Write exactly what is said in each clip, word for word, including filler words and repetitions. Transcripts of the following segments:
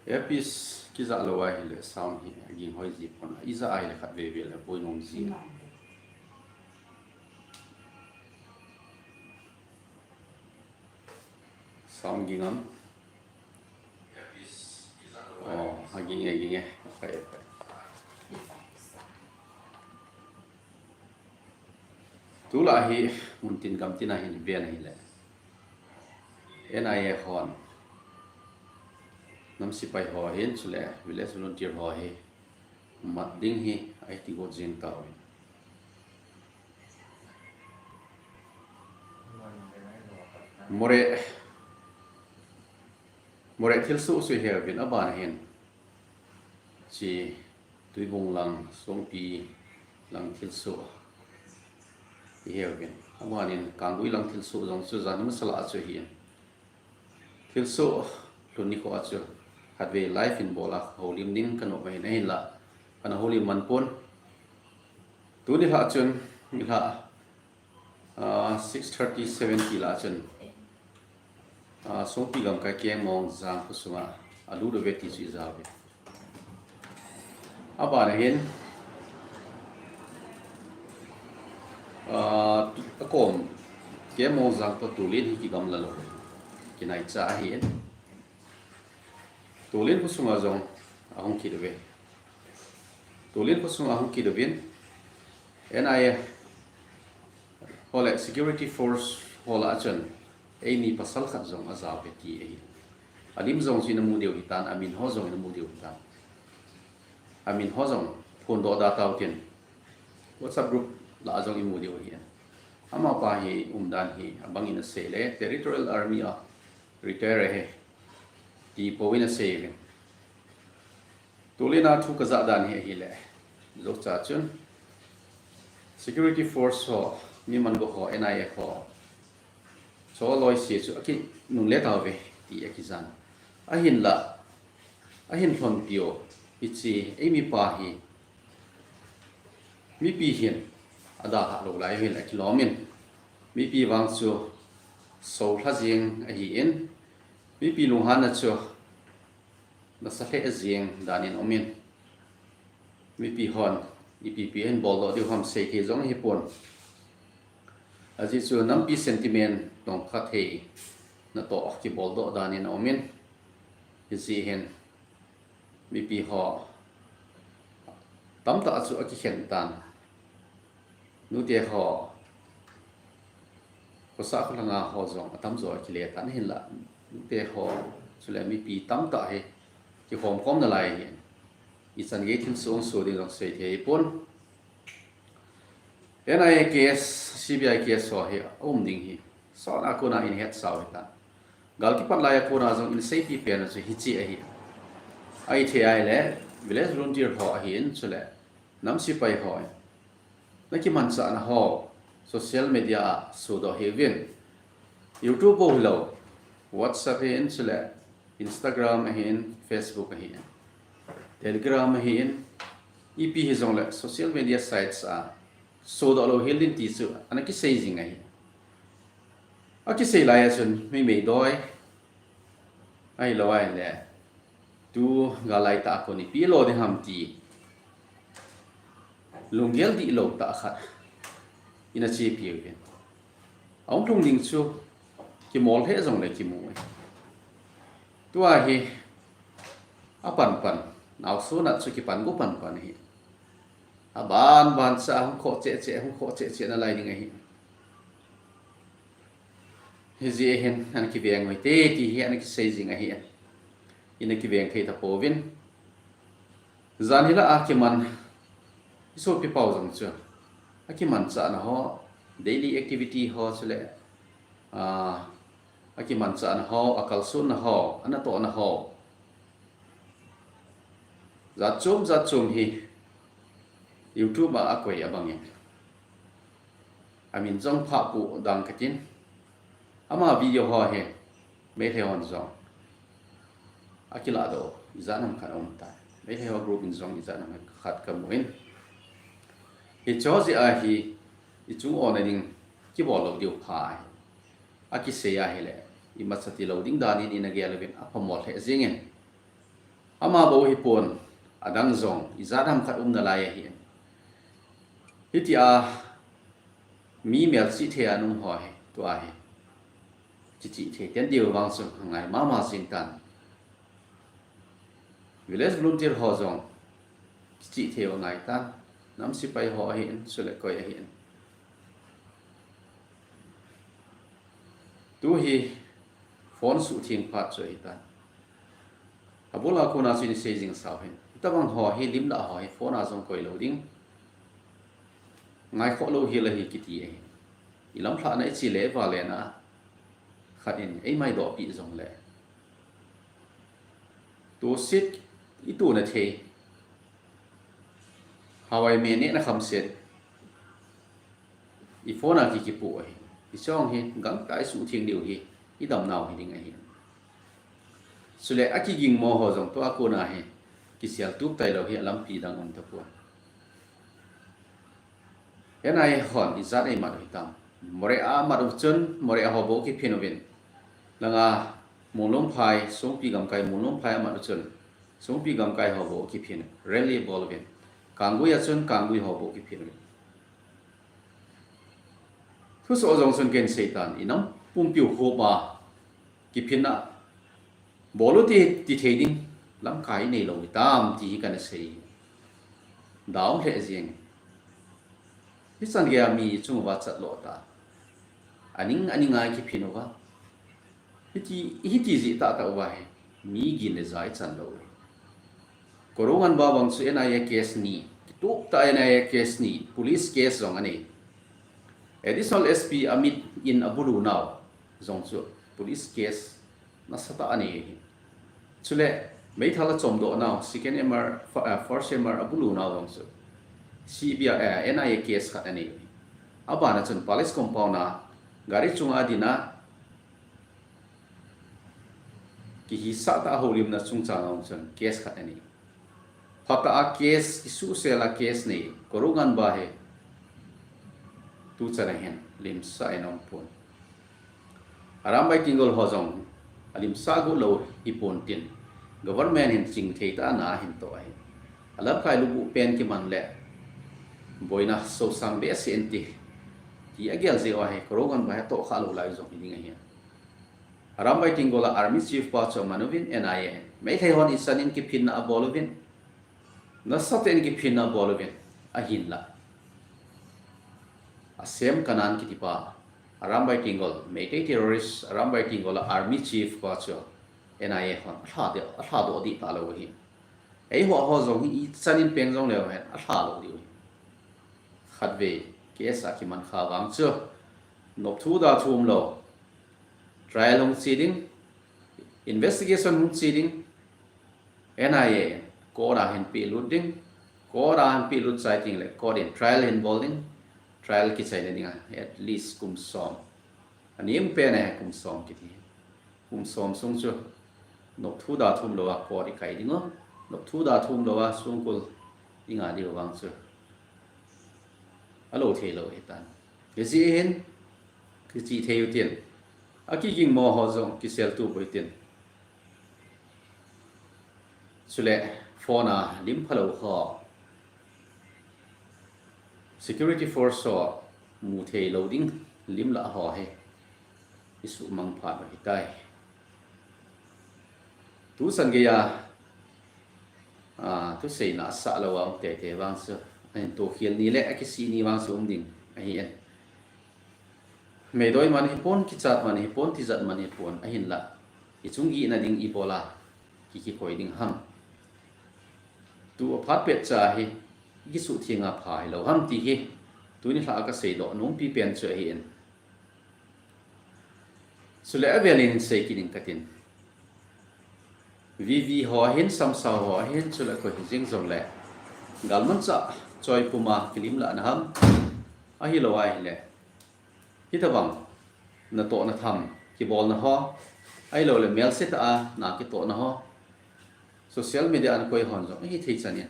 Earpiece kija lou ahile sound hi aging hoi ji pon, ija ahile khat veve le boi nom ji. Sound ging am? Oh, aging e, ging e. Aphai, aphai. Tulai hi muntin gamtin a hin ven ahile, N I A hon nam sepai ho hin chule village volunteer ho hi mat ding hi ahi ti got jing tauvin. Moreh, Moreh thilsoh chu ihe uvin, aban hin chi Tuibung lang, Songpi lang thilsoh ihe uvin. Aban hin Kanggui lang thilsoh jong chu jan masa lah a chu hin. Thilsoh lhun nikho a chu khatvei live in bol a houlim ding kanom ahin, ahinla kana houlim man pon. Tuni lha chun, nilhah, ah, six thirty, seven ti lah chun, ah, Songpi gamkai Kengmong jang khosunga alut uve ti chu ija uve. Aban ahin, ah, akom Kengmong jang toh tulen hi kigamla lou, kinaicha ahin. Tulen khosunga jong ahung kit uve. Tulen khosunga ahung kit uvin, N I A ho le security force ho lah a chun eimi pasal khat jong aja uve ti ahi. Alim jong chu ina mu diu hitan, amin ho jong ina mu diu hitan. Amin ho jong phondoh da tautin, WhatsApp group lah a jong imu diu ahi. Amapa hi umdan hi abang in asei le Territorial Army a retire ahi ti pouvin asei uvin. Tulen a thu kajah dan hi ahile, jocha chun security force ho, mi man go ho, N I A ho chu loise chu akinungle tauve ti akijan. Ahinla, ahin lhonpi u, hiche eimipa hi mipi hin adalhah lou lai u hin akilom in, mipi vang chu solha jeng ahin, mipi lunghanna chu nasa lheh jeng dan in um in, mipi hon ipi ipi ahin boldoh diu ham seithei jong ahipon. Ajeh chu nampi sentiment tongkha thei natoh kiboldoh dan in aum in, hijeh hin mipi ho tamtah chu akikhen tan. Nute ho, khosah kholanga ho jong atamjo akile tan, hinla nute ho chule mipi tamtah hi kikhom khom nalai ahin, ichan gei thilsoh soh ding jong seithei pon. N I A case, C B I case ho hi aum ding hi sotna kona in hetsau hitan. Gal kipat laiya kona jong in seipi pen chu hiche ahi. Ahithei ahile village volunteer ho ahin, chule nam sepai ho, nakimanchahna ho social media a sodoh hih uvin. YouTube bou hilou, WhatsApp ahin, chule Instagram ahin, Facebook ahin, Telegram ahin, ipi hijongle social media sites a sodoh lou hel din ti chu ana kisei jing ahi. Akisei laiya chun mi meidoi ahilou ahile, tu gal laitah a kon ipi lo ding ham ti lunggel dihlou tah khat ina chepi uvin. Ahung lhung ding chu kimol lheh jongle kimu e. Tua hi apan pan, naosen a chu kipan go pan pan ahi. Aban ban cha hung khoh cheh cheh, hung khoh cheh cheh nalai ding ahi. Hijeh hin ana kiveng u hite ti hi ana kisei jing ahi. Ina kiveng thei tapouvin. Jan hilah a kiman isopi pau jong chu akimanchahna ho, daily activity ho chule, ah, akimanchahna ho, akalsonna ho, anatohna ho, jat chom jat chom hi YouTube a akoi abangin amin jong phah poh dang katin, ama video ho hi Meitei hon jong akilah doh ijat ham khat aum tai. Meitei ho group in jong ijat ham khat kamu in, hicheho jeh a hi ichung ona ding kibol lou diu pha ahi. Akisei ahile imacha tilou ding dan in ina gel uvin aphamol lheh jengin. Ama bou hipon, adang jong ijat ham khat um nalai ahi. Hitia mi melchih thei a nung ho hi, tua hi kichih thei ten diu vang chu ngai mama jing tan. Village volunteer ho jong kichih thei u ngai tan. Nam sepai ho ahin, chule koi ahin. Tu hi phone suhtheng phat chu ahitan. Abul a kona chu isei jing sau hin, hitabang ho hi, lim lah ho hi phone a jong koi lou ding, ngai khoh lou hel ahi kiti ahi. Ilamlhahna, ichi le ivalena khat in eimai dohpi jongle, tusit ituna thei, hawai me nehna khamset i phone a ki kipoh ahi. Hiche jong hi gangtah isuhtheng diu hi, idamnau hi ding ahi. Chule akiging mo ho jong tua kona hi kiseltup tailou hi alampi dang um tapon. N I A hon ijat eimat u hitam. Moreh a mat u chun Moreh ho bou kiphin uvin. Langa Munlumphai, Songpi gamkai Munlumphai a mat u chun Songpi gamkai ho bou kiphin, rally bol uvin. Kanggui a chun Kanggui ho bou kiphin uvin. Thusoh jong chun ken seitan, inam pumpiu khopa kiphinna bol u ti, ti thei ding lamkai neilou hitam ti hi kana sei. Daum lheh jeng. Hichan geiya mi chunguva chat lou ta. Aning, aning a kiphin uva. Hiti, hiti jeh tahtah uva hi mi gin le ja ichan lou. Koronganba bang chu N I A case ni, kitup tah N I A case ni, police case jong anei. Additional S P Amit in abulu nau jong chu police case nasatah anei ahi. Chule meithal a chomdoh nau, second M R, fir-, eh, first M R abulu nau jong chu C B I, eh, N I A case khat anei ahi. Abana chun palace compound a gari chunga dinga kihisah tah a houlimna chungchang a um chun case khat anei. Phatah a case, isuhsel a case nei, Koronganba hi tuchan a hin limsah in aum pon. Arambai Tenggol ho jong alimsah got lou hipon tin, government hin chingthei tah a na ahin toh ahi. Alamkai lubuh pen kiman le boina sosang behseh in ti, ti agel jeh u ahi, Koronganba hi atohkhah lou lai jong hi ding ahi. Arambai Tenggol a Army Chief pa chu aman uvin, N I A in. Meitei hon ichan in kiphinna abol uvin. Nasatah in kiphinna abol uvin. Ahinla, Asem Kanan kiti pa, Arambai Tenggol, Meitei terrorist, Arambai Tenggol a Army Chief pa chu N I A hon alhadoh, alhadoh dih talou ahi. Eiho ho jong hi ichan in peng jongleu hen alha lou diu ahi. Khatvei case a kiman kha vang chu nopthu dathu umlou. Trial hung che ding, investigation hung che ding, N I A in court a hin pehlut ding, court a hin pehlut chai tengle court in trial hin bol ding, trial kichaina dinga at least kum som. Anem pen ahi kum som kiti. Kum som sung chu nopthu dathu umlou a court ikai ding u, nopthu dathu umlou a songkul inga diu vang chu alou theilou ahitan. Hijeh hin kichih thei utin, akiging mo ho jong kiseltup utin. Chule phone a lim phalou ho, security force ho mu theilou ding lim lah ho hi isuhmang phat u ahitai. Tuchan geiya, a, thuseina asah lou a um teitei vang chu, ahin tokhel ni le akisih ni vang chu um ding ahi in. Meidoi man hipon, kichat man hipon, tijat man hipon, ahinla ichung gihna ding ibola ki, kikoi ding ham? Tu aphat petcha hi kisuhtheng a pha hilou ham ti hi tuni lha a kaseidoh nompi pen chu ahi in. Chule avel in sei kit ing katin. V V ho ahin, Samsao ho ahin, chule koi hijeng jongle galmanchah choi puma kilim lahna ham, ahilou ahile hitabang natohna tham kibolna ho, ahiloule melsetah a na kitohna ho, social media a nakoi hon jong ahithei chan in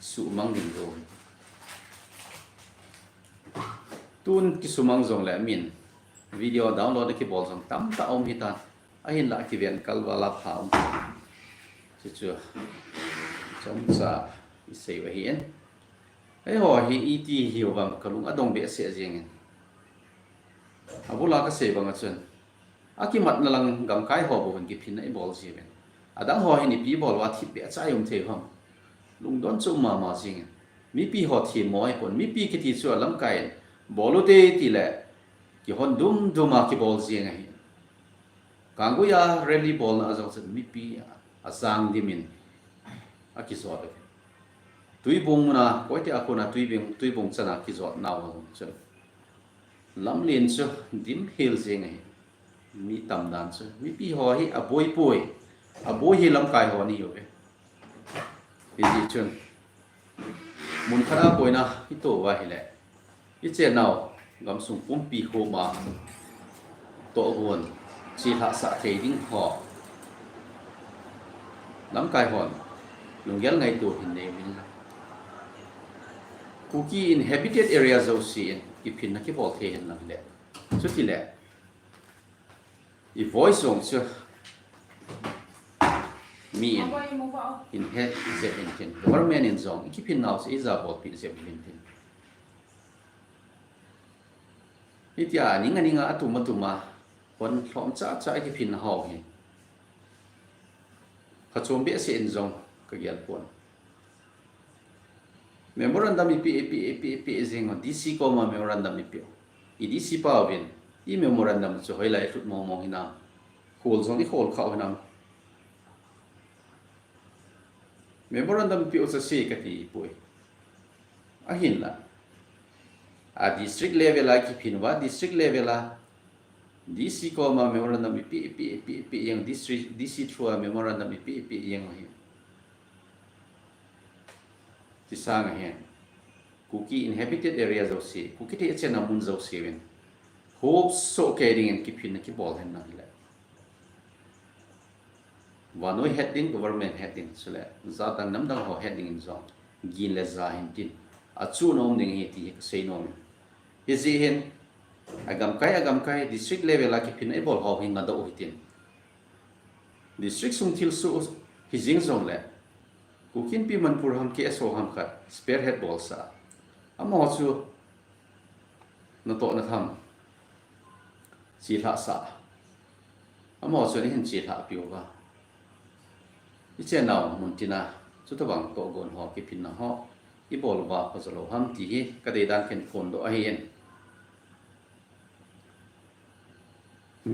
suhmang ding lou. Tun kisumang jongle min video download a kibol jong tamtah aum hitan, ahinla kiven kalval a pha um. Chu chomcha isei u ahin. Eiho hi iti hiuvem kalung adong behseh jingin. Abula kasei banga chun, akimatna lang gamkai ho bou hin kiphinna ibol jiuvin. Adang ho hin ipi bol uva thipbeh achai um thei ham. Lungdon chu um mama jingin. Mipi ho themmo ahipon. Mipi kiti chu alamkai in bol ute tile kihon dumdum a kibol jing ahi. Kanggui a rally bolna a jong chun mipi a, ajang dimin akijot ahi. Tuibung muna, Koite a kona Tuibung, Tuibung chana kijotnau a jong chun lamlen chu dim hel jing ahi. Mi tam dan chu, mipi ho hi aboi poi, aboi hi lamkai ho ahiuve. Hijeh chun, mun khat a boina ito uva ahile, ichennau gamsung pumpi khoma tohgon chelhah sah thei ding ho lamkai hon lunggel ngaito hin neiuvin. Kuki inhabited area jouse in kiphinna kibol thei henlang le, chutile i voice jong chu mi in hin het jep intin, government in jong ikiphinnau chu ija bolpeh jep uvintin. Hitia aning aning a, atum atum a, hon lhom chacha ikiphinna ho hi phachom behseh in jong kagel pon. Memorandum ipeh, ipeh, ipeh, ipeh jing u, D C koma memorandum ipeh u. I D C pa uvin, i memorandum chu hoilai ilhut mong mong hinam. Khol jong ikhol khah u hinam. Memorandum ipeh u chu sei kati poi. Ahinla, a district level a kiphin uva, district level a D C koma memorandum ipeh, ipeh, ipeh, ipeh jeng, district, D C through a memorandum ipeh, ipeh jeng u ahi. Ti sang ahin, Kuki inhabited area jouse, Kuki te achenna mun jouse uvin hop soh kei dingin kiphinna kibol henlang hile, vannoi het ding, government het ding, chule jat dang nam dang ho het dingin jong gin le ja hintin, achuna um ding ahi ti hi kasei nom in. Hijeh hin, agamkai, agamkai, district level a kiphinna ibol ho hi ngadoh u hitin. District sung thilsoh hijing jongle, Kuki Inpi Manipur ham, K S O ham khat spearhead bolsah a, amaho chu natoh natham chelhah sah a, amaho chu ahin chelhah peh uva, ichennau muntina chutobang tohgon ho, kiphinna ho ibol uva phajo lou ham ti hi kadei dan khen phondoh ahin.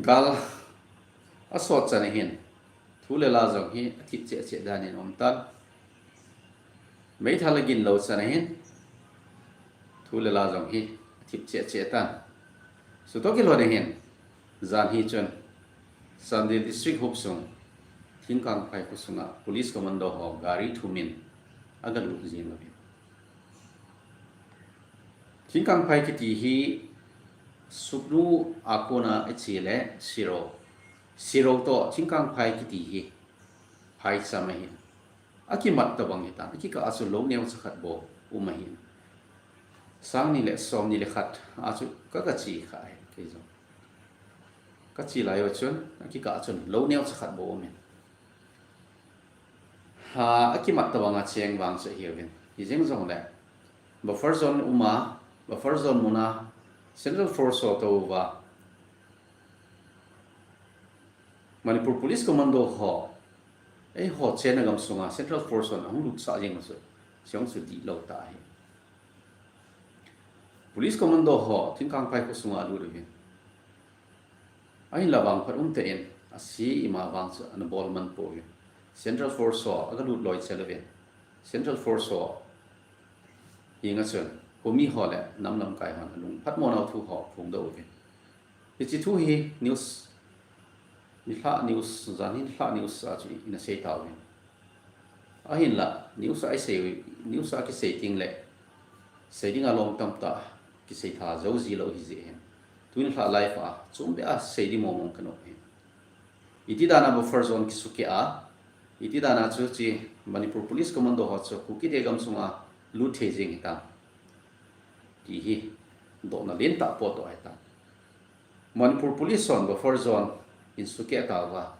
Gal asot chan ahin, thu le la jong hi athip cheh cheh danin aum tan. Meithal agin lou chan ahin, thu le la jong hi athip cheh cheh tan. Chutoh kilhon ahin, jan hi chun Chandel District hopsung Thingkangphai khosunga police commando ho gari thumin agalut jing uvin. Thingkangphai kiti hi Sugnu a kona iche le Siro, Siro toh Thingkangphai kiti hi phaicham ahin, akimat tobang hitan, akikah a chu lou neocha khat bou um ahin. Sangni le somni le khat a chu ka, kache kha ahi, kei jong kache lai u chun akikah a chun lou neocha khat bou umin. Ha, akimat tobanga cheng vang chu ahiuvin. Hijeng jongle, buffer zone uma, buffer zone muna Central Force ho tou uva, Manipur Police Commando ho, eiho chenna gamsunga Central Force hon ahung lutsah jeng u chu, cheng chu dihlou tah ahi. Police Commando ho Thingkangphai khosunga alut uvin, ahinla vangphat umtah in ase ima vang chu ana bol man pouvin, Central Force ho agalut loi chel uvin, Central Force ho henga chun khomi ho le nam lamkai hon alung phatmo nau thu ho aphongdoh uvin. Hiche thu hi news, nilhah news, jan hi nilhah news a chu ina sei tauvin. Ahinla news a isei, news a kisei tengle sei dinga lom tamtah kisei tha jou jilou hijeh hin, tuni nilhah live a chom beh a sei ding mong mong kanom ahi. Iti dana buffer zone kisukeh a, iti dana chu hiche Manipur Police Commando ho chu Kuki te gamsunga lut thei jeng hitam ti hi dohna lentah potdoh ahitan. Manipur Police hon buffer zone in sukeh tauva,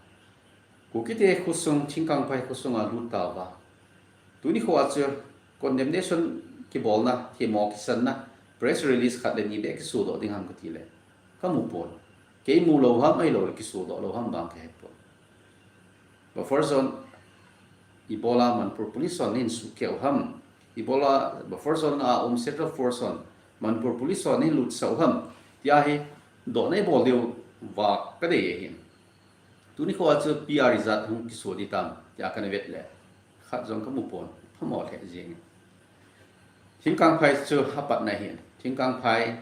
Kukite khosung, Thingkangphai khosung a lut tauva. Tuni khoa chu condemnation kibolna, themmo kisanna, press release khat le ni beh kisodoh ding ham kati le, kamu pon. Kei mu lou ham, ahilou le kisodoh lou ham vang kahe pon. Buffer zone ibola Manipur Police hon ahin suhkhel u ham, ibola buffer zone a um Central Force hon Manipur Police hon ahin lutsah u ham, tia hi dohna ibol diu va kadei ahin. Tuni khoa chu P R ijat hung kiso ding tam, tia kana vet le, khat jong kamu pon, phamo lheh jeng. Thingkangphai chu apatna ahin, Thingkangphai,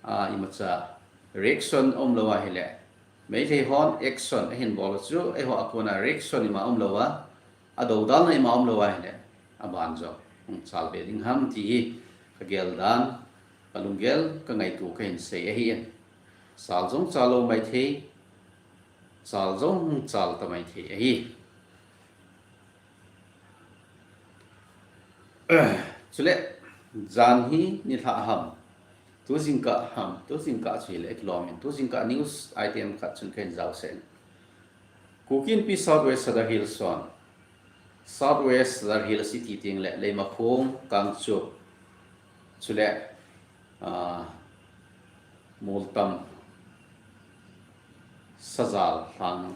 a, imacha reaction aum lou ahile, Meitei hon action ahin bol u chu, eiho a kona reaction ima um lou a, adoudalna ima um lou ahile, aban jong hung chal be ding ham ti hi kagel dan, kalunggel, kangaito kahin sei ahin. Chal jong chal lou maithei, chal jong chal ta maithei ahi. Chule, jan hi nilhah ham, tu jingkah ham, tu jingkah chu hile kilom in, tu jingkah news item khat chun kahin jaosah in. Kuki Inpi South West Sadar Hills hon, South West Sadar Hills iti teng le, Leimakhong, Kangchup, chule, ah, Moltam, Sajal, Lhang,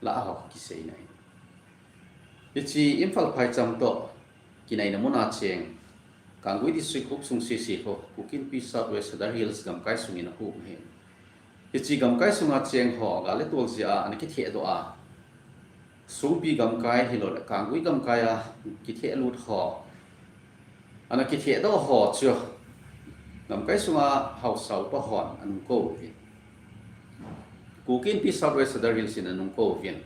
lah a ho kiseina ahi. Hiche Imphal phaicham toh kinaina mun a cheng, Kangui District huop sung sese ho, Kuki Inpi South West Sadar Hills gamkai sungin ahuop ahi. Hiche gamkai sunga cheng ho, gal le tol jeh a ana kithehdoh a, Songpi gamkai hilou le Kangui gamkai a kithehlut ho, ana kithehdoh ho chu gamkai sunga haosa upa hon anung kou uvin, Kuki Inpi South West Sadar Hills in anung kou uvin,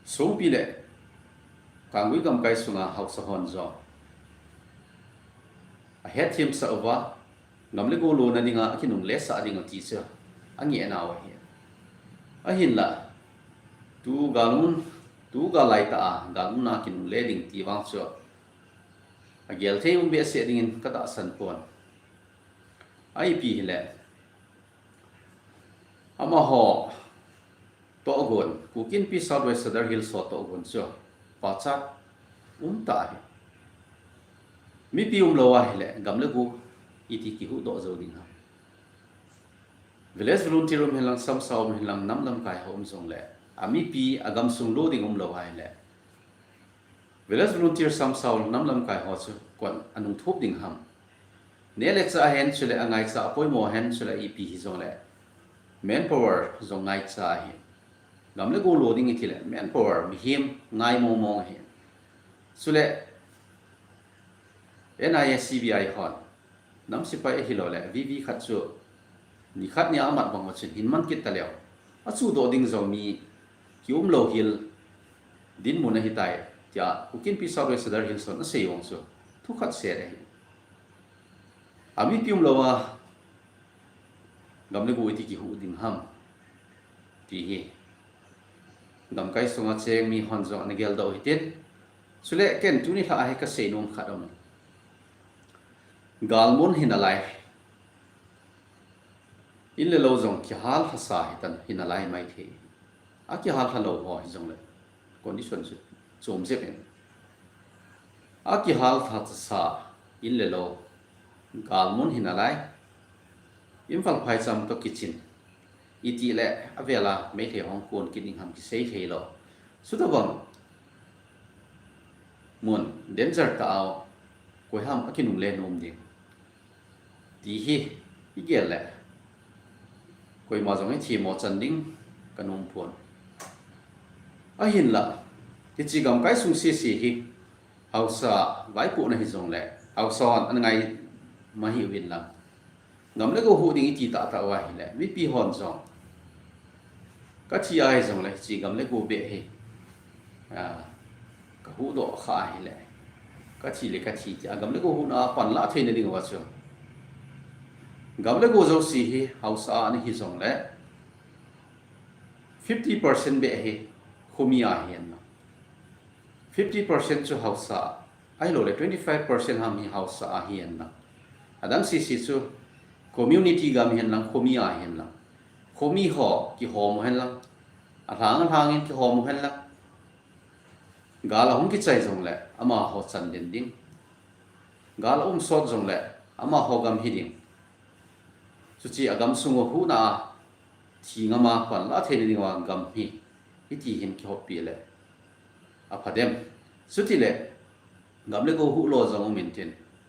Songpi le Kangui gamkai sunga haosa hon jong ahetthemsah uva, gam le go lona dinga akinungle sah ding ati chu angeh nau ahi. Ahinla, tu galmun, tu gal laitah a galmun a kinungle ding ti vang chu agel thei um behseh dingin katahsan pon. Ipi hile, amaho tohgon, Kuki Inpi South West Sadar Hills ho tohgon chu pachat umtah ahi. Mipi umlou ahile gam le go iti kihuhdoh jou ding ham? Village volunteer um hen lang, samsa um hen lang, nam lamkai ho um jongle, amipi agamsung lo ding umlou ahile, village volunteer, samsa, nam lamkai ho chu koin anung thop ding ham? Neh le chah hen, chule angaicha apoimo hen, chule ipi hijongle manpower jong ngaicha ahi. Gam le go lo ding iti le manpower, mihem ngai mong mong ahi. Chule N I A, C B I hon nam sepai ahilou le V V khat chu nikhat nia amat bang uva chun hin man kit taleu, achuhdoh ding jong mi kiumlou hel dinmun ahitai, tia Kuki Inpi South West Sadar Hills hon asei vang chu thukhat set ahi. Amipi umlou a gam le go iti kihuh ding ham ti hi gamkai sunga cheng mi hon jong ana geldoh u hitin. Chule ken tuni lha a hi kasei nom khat aum. Galmun hinalai, in le lou jong kihal lhasa hitan, hinalai maithei. Akihal lha lou ho hijongle condition chu chom jep in, akihal lhasa in le lou, galmun hinalai, Imphal phaicham toh kichin, iti le avela Meitei hung kon kit ding ham kisei theilou. Chutobang mun danger tah a koiham akinungle nom ding ti hi igel le koima jong ithemmo chan ding kanom pon. Ahinla, hiche gamkai sung sese hi haosa vaipohna hijongle, haosa hon ana ngai ma hih uvin lang, gam le go huh ding iti tahtah uva ahile, mipi hon jong kathi a hijongle, hiche gam le go beh hi kahuhdoh kha ahile, kathi le kathi tia gam le go huhna a panlah theina dinguva chu gam le go jouse hi haosa a ana hijongle, fifty percent beh hi khomi a hihen lang, fifty percent chu haosa, ahiloule twenty five percent ham hi haosa a hihen lang, adang sese chu community gam hihen lang, khomi a hihen lang, khomi ho kihom u hen lang, Alhang alhang in kihom u hen la. Gal ahung kichai jongle amaho chan den ding. Gal aum sot jongle amaho gam hi ding. Chuche a gam sung uva huhna a thi ngam a panla theina ding uva gam hi, hiti hin kihoppi le apha dem. Chutile gam le go huhlo jong um intin,